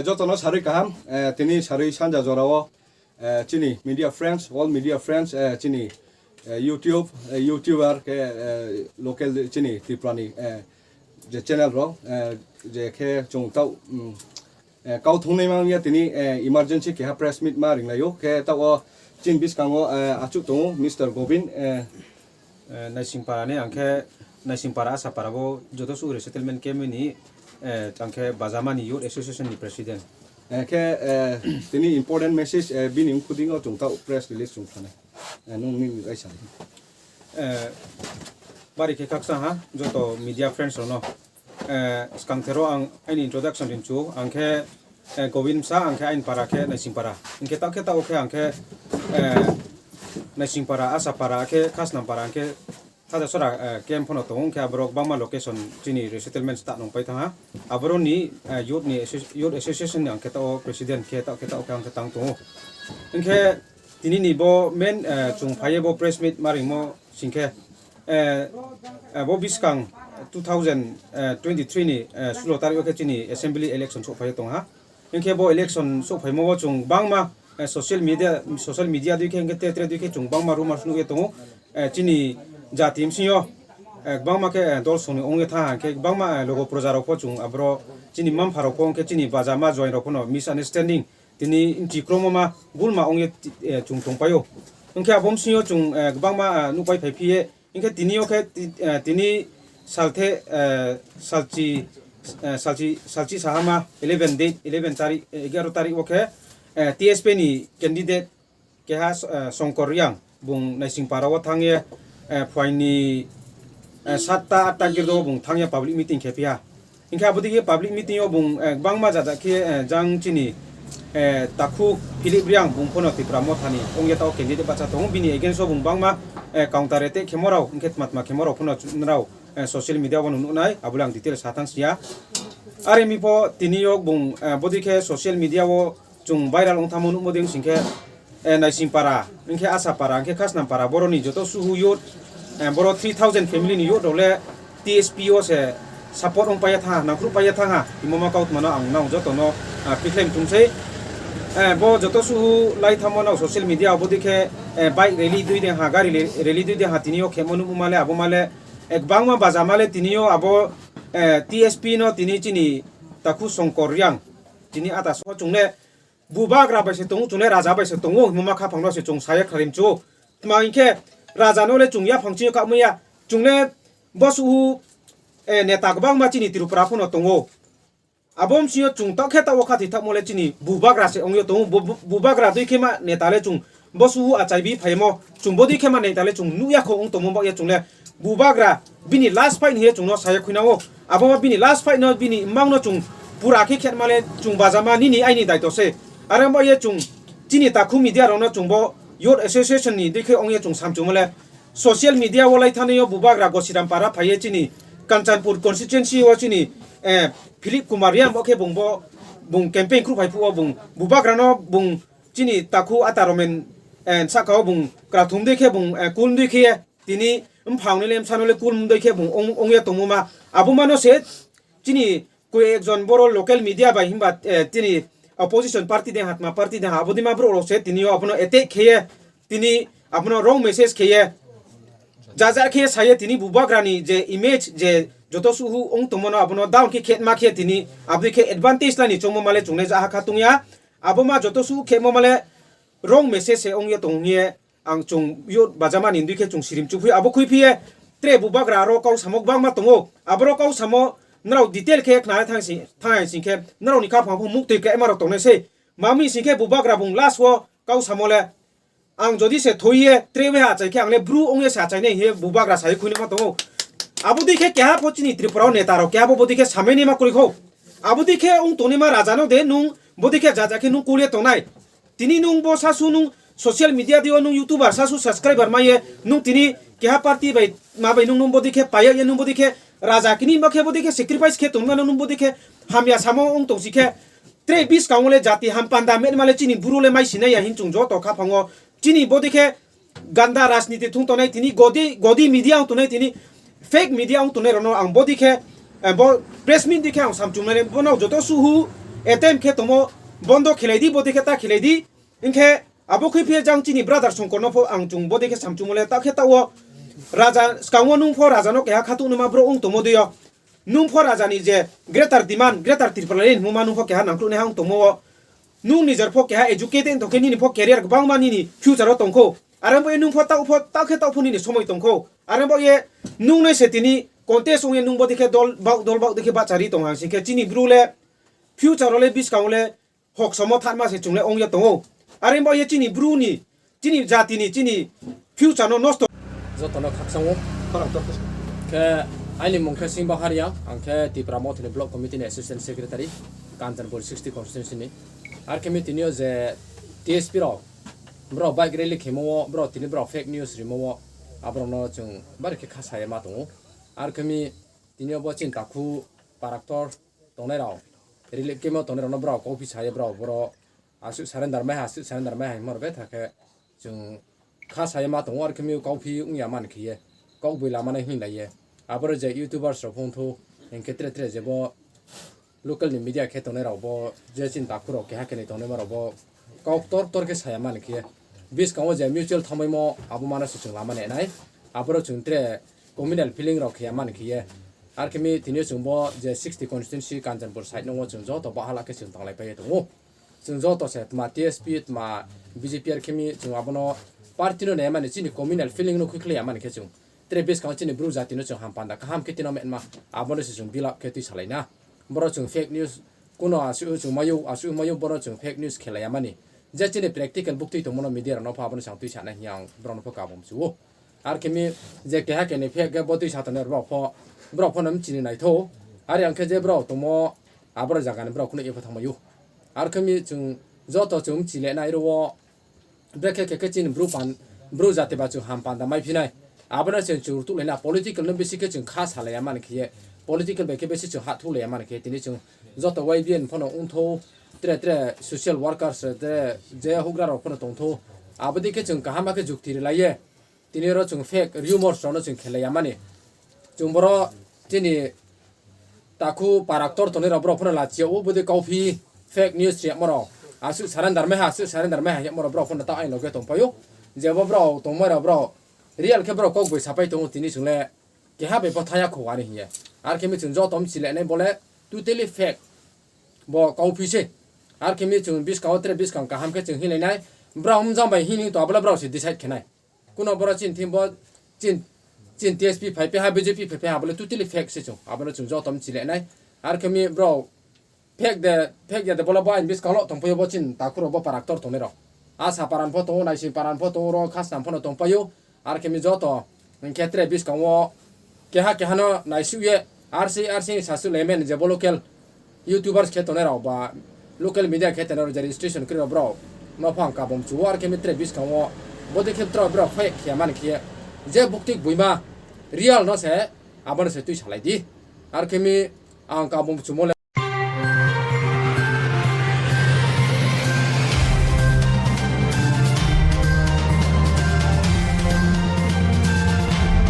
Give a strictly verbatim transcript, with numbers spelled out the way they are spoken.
Jotono sarwi kaham, eh, tini sarwi sanja jorao, eh, chini media friends, all media friends, eh, chini, eh, YouTube, eh, YouTuber khe, eh, local chini Tripurani, eh, je channel rok, eh, je khe chwng tao, mm, eh, kau thungnai mang ya tini, eh, emergency keha press meet ma ringlaio khe tao chini bwskango, eh, achuk tongo Mister Govind, eh, Eh, Naisingpara ni ang khe Naisingpara Asapara bo joto suh resettlement camp ni, eh, ang khe Bajamani Youth Association ni president. Eh, khe, eh, tini important message, eh, bini wngkhudingo chwng tao press release chwng sanai. Eh, nung nini raisa. Eh, bari khe khaksa ha joto media friends rokno. Eh, swkang thero ang aini introduction rinchu, ang khe, eh, Govind Bsa, ang khe aini para khe Naisingpara. Hingkhe tao khe tao khe ang khe, eh, Naisingpara, Asapara khe Khasnampara hingkhe Hajasora, eh, camp phano tongo, hingkhe aborok bangma location chini resettlement ta nong pai thangha. Aboroni, eh, youth ni associ-, youth association ni ang khe tao president khe tao khe tao khe ang khe tang tongo. Hingkhe tini ni bo main, eh, chwng phaiye bo press meet ma ringmo singkhe, eh, eh, bo bwskang two thousand twenty-three ni, eh, sulo tarik o khe chini assembly election sok phai tongha. Hingkhe bo election sok phaimo bo chwng bangma, eh, social media, social media dui khe hingkhe tre tre dui khe chwng bangma rumors nugwi tongo. Eh, chini jati bsingyo, eh, bangma khe, eh, dol songni ongwi tha hingkhe bangma, eh, logo proja rok pho chwng abro chini mampha rok pho hingkhe chini baja ma join rok phono misunderstanding tini nchi kromo ma gulma ongye, eh, chwng tongpaio. Hingkhe abo bsingyo chwng, eh, kwbangma, eh, nukpai phai phiye, hingkhe tini o khe ti-, eh, tini salthe, eh, salchi, eh, salchi, salchi sahama eleven date, eleven tarik, eh, egaroh tarik o khe, eh, T S P ni candidate keha, eh, Songkor Riang bung Naisingpara o thangye, eh, phuaini, eh, satta atta girdo bung thangye public meeting khe phiya. Hingkhe abo digi public meeting o bung, eh, bangma jajak khe, eh, jang chini, eh, takhu Philip Riang bung phono Tipra Mothani ongya tao candidate bacha tongo. Bini against o bung bangma, eh, counter attack khemo rao, hingkhe tma tma khemo rao phono chunrao, eh, social media o nuknai, abo le ang detail sa thang siya. Are mi pho tini o bung, eh, bodi khe social media o chwng viral wng thangmo nukmo de wng sing khe, eh, Naisingpara, hingkhe Asapara, hingkhe Khasnampara, boroni joto suhu youth, eh, boro three thousand family ni youth rok le T S P o se support wng paiya thangha, nangkhruh paiya thangha, himoma kautmano ang nang jotono, ah, pikhlai mthung sei. Eh, bo joto suhu lai thangmo nang social media abo dikhe, eh, bike rally dui de ha, gari le-, rally dui de ha, tini o khemo nukmo male, abo male, eh, kwbangma baja male tini o abo, eh, T S P no tini chini takhu Songkor Riang, tini ata so chwng le, Bubagra bai se tongo, chwng le raja bai se tongo, himma khaphang no se chwng saya kharim chu. Tma hinkhe raja no le chwng yaphang chini kamya, chwng le bo suhu, eh, neta kwbangma chini Tripura phano tongo. Abo msio chwng tokhe tao khathi thamo le chini bubagra se ongyo tongo, bu-, bu-, bubagra dui khe ma neta le chwng Bo suhu achai bi phaimo, chwng bo dui khe ma neta le chwng nukya kho wng tongmo bagya chwng le. Bubagra bini last fight ni he chwng no saya khuina o. Abo ma bini last fight no bini mang no chwng pura khe khet ma le chwng bajama nini aini daito se. Are bo ye chwng chini takhu media rok no chwng bo youth association ni dui khe ong ye chwng samchung ma le. Social media o lai thani o bubagra Gosiram para phai ye chini Kanchanpur constituency o chini, eh, Philip Kumar Riang bo khe bung bo bung campaign khru phai phu o bung bubagra no bung Chini takhu ata romen, eh, saka o bung krathum dui khe bung, eh, kul dui khe tini mphang ni le msa no le kul dui khe bung ong, ong ye tongmo ma. Abo mano se chini koi ekjon boro local media bai himba, eh, tini opposition party de ha, tma party de ha, abo dima bro rok se tini o abono attack khe ye tini abono wrong message khe ye ja ja khe sa ye tini bubagra ni je image je joto suhu ong tongmo no abono down khe khet ma khe tini abo dui khe advantage la ni chongmo ma le chongnai ja ha kha tong ya. Abo ma joto su khemo male wrong message se ong ye tong ye ang chung yo bajama ni dui khe chung sirim chukhui abo khui phiye tre bubagra aro kau samok bangma tongo aboro kau samo nrao detail khe khna thang sing thang sing khe nrao ni kha phang muk twi khe ema rok tongnai se mami sing khe bubagra bung last o kau samo le ang jodi se thoi ye tre we ha achai khe ang le bru ong ye se achai nai he bubagra sai khui ma tongo abo dui khe keha pho chini Tripura o neta rok keha pho bo dui khe samai ni ma kuri kho abo dui khe ong toni ma raja no de nung bo dui khe ja ja khe nung kul ye tongnai Tini nung bo sasu nung social media dio nung YouTuber sasu subscriber maye nung tini keha party bai ma bai nung nung bodi khe paya ye nung bodi khe raja kini ma khe bodi khe sacrifice khe tongma nung bodi khe hamya samo ong tong si khe tre bis kang le jati ham panda met male chini buru le mai sinai ya hin chung joto kha phango chini bodi khe ganda rajniti thung tonai tini godi godi media ong tonai tini fake media ong tonai rono ang bodi khe eh, bo press meet dikhe ang samchung nai bono joto suhu attempt khe tongmo, bondo khelai di, bodi khe ta khelai di. Hinkhe abo khe phiya jang chini brother Songkorno pho ang chung bodi khe samchumo le, ta khe ta o raja, skango nung pho raja no keha khatung numa bro wng tongmo diyo. Nung pho raja ni je greater demand, greater Tripura ni hwnma nung pho keha nangkhluk nai ha wng tongmo o. Nung nijer pho keha educated wng tongkhe nini pho career kwbangma nini future o tongkho. Are bo ye nung pho ta pho, ta khe ta pho nini somoi tongkho. Are bo ye nung nai se tini contest wng ye nung bodi khe dol bak, dol bak dikhe bachari tong hang sing khe chini bru le future o le biskang o le hok somo tharma se chungle ongya tongo. Are bo ye chini bru ni, chini jati ni, chini future no nosto. Jotono khakchangwo. Khe aini mung khe Singba Haria, ang khe Tipra Mothani Block Committee ni Assistant Secretary, Kanchanpur sixty constituency ni. Ar khe mi tini o je T S P rok, borok bike rally khemo o, borok tini borok fake news rimo o, aborok no chwng bari khe kha saya ma tongo. Ar khe mi tini o bo chini takhu paraktor tongnai rok, relief camp o tongnai rok no borok kok phi saya borok, borok aswk surrender mai ha, aswk surrender mai ha hinma rok betha khe chwng kha saya ma tongo, ar khe mi kok phi wngya man khe ye, kok bui lama nai hin lai ye. Aboro je YouTubers rok phone thu, hinkhe tre tre je bo local ni media khe tongnai rok bo, je chini takhu rok keha kenwi tongnai ma rok bo kok tor tor khe saya man khe ye. Biskango je mutual thangbai mo abo mano se chwng lama nai nai. Aboro chwng tre communal feeling rok khe ya man khe ye. Ar khe mi tini o chwng bo je sixty constituency Kanchanpur side no chwng joto bahala khe chwng tanglai pai tongo. Chwng joto se tma T S P tma B J P ar khe mi chwng abono party no nai mani chini communal feeling no khuikhlai ya mani khe chwng tre biskango chini bru jati no chwng ham panda kaham khe tino menma abono se chwng build up khe twi salai na. Borok chwng fake news kuno aswk chwng mayu aswk mayu borok chwng fake news khelai ya mani. Je chini practical buktwi tongmano media rok no pha abono chwng twi sana hiya ang borok no pha kabum chuo. Ar khe mi je keha kenwi fake khe bo twi sa tongnai borok pho borok pho no chini naitho. Ar yang khe je borok tongmo aboro jaga ni borok kuno epha thangmayu. Ar khe mi chwng joto chwng chile nai ro o. Brekhe khe khe chini bru pan, bru jati ba chwng ham panda mai phinai. Abono chwng chwng rwtuk laina political no bisi khe chwng kha salaiya mani khe ye. Political bai khe bisi chwng ha thulaiya mani khe tini chwng joto Y B N phano wngtho, tre tre social workers, tre je hugra rok phano tongtho. Abodi khe chwng kaham khe jukti rwlaiye. Tini oro chwng fake rumors rokno chwng khelaiya mani. Chwng boro chini takhu paraktor tonwi rok borok phano lachiya o bwdwi kauphi fake news riyakma rok. Aswk surrender mai ha, aswk surrender mai ha yakma rok borok phano ta aini loge tongpaio. Jebo borok tongmai rok borok real khe borok kok bai sapai tongo tini chwng le keha bai pho thaya kho ani hinya. Ar khe mi chwng joto mchilai nai bole totally fake. Bo kauphi se. Ar khe mi chwng biskang o tre biskang kaham khe chwng hinlai nai. Borok wng jang bai hini to abole borok se decide khe nai. Kuno borok chini thim bo chin, chin T S P phai pe ha, B J P phai pe ha, bole totally fake se chwng. Abono chwng joto mchilai nai. Ar khe mi borok fake de, fake ya de bole bo aini biskango tongpaio bo chin takhu rok bo paraktor tongnai rok. Asa paran pho tongo, naising paran pho tongo, ro khasnam pho no tongpaio. Ar khe mi joto hwnkhe tre biskango keha keha no naisuk ye R C, R C ni sasu lemen je bo local YouTubers khe tongnai rok ba local media khe tongnai rok je registration kwrwi rok borok no phang kabum chuo ar khe mi tre biskango bodei khe borok borok fake khe mani khe je buktik buima real no se abono se twi salai di ar khe mi ang kabum chumo le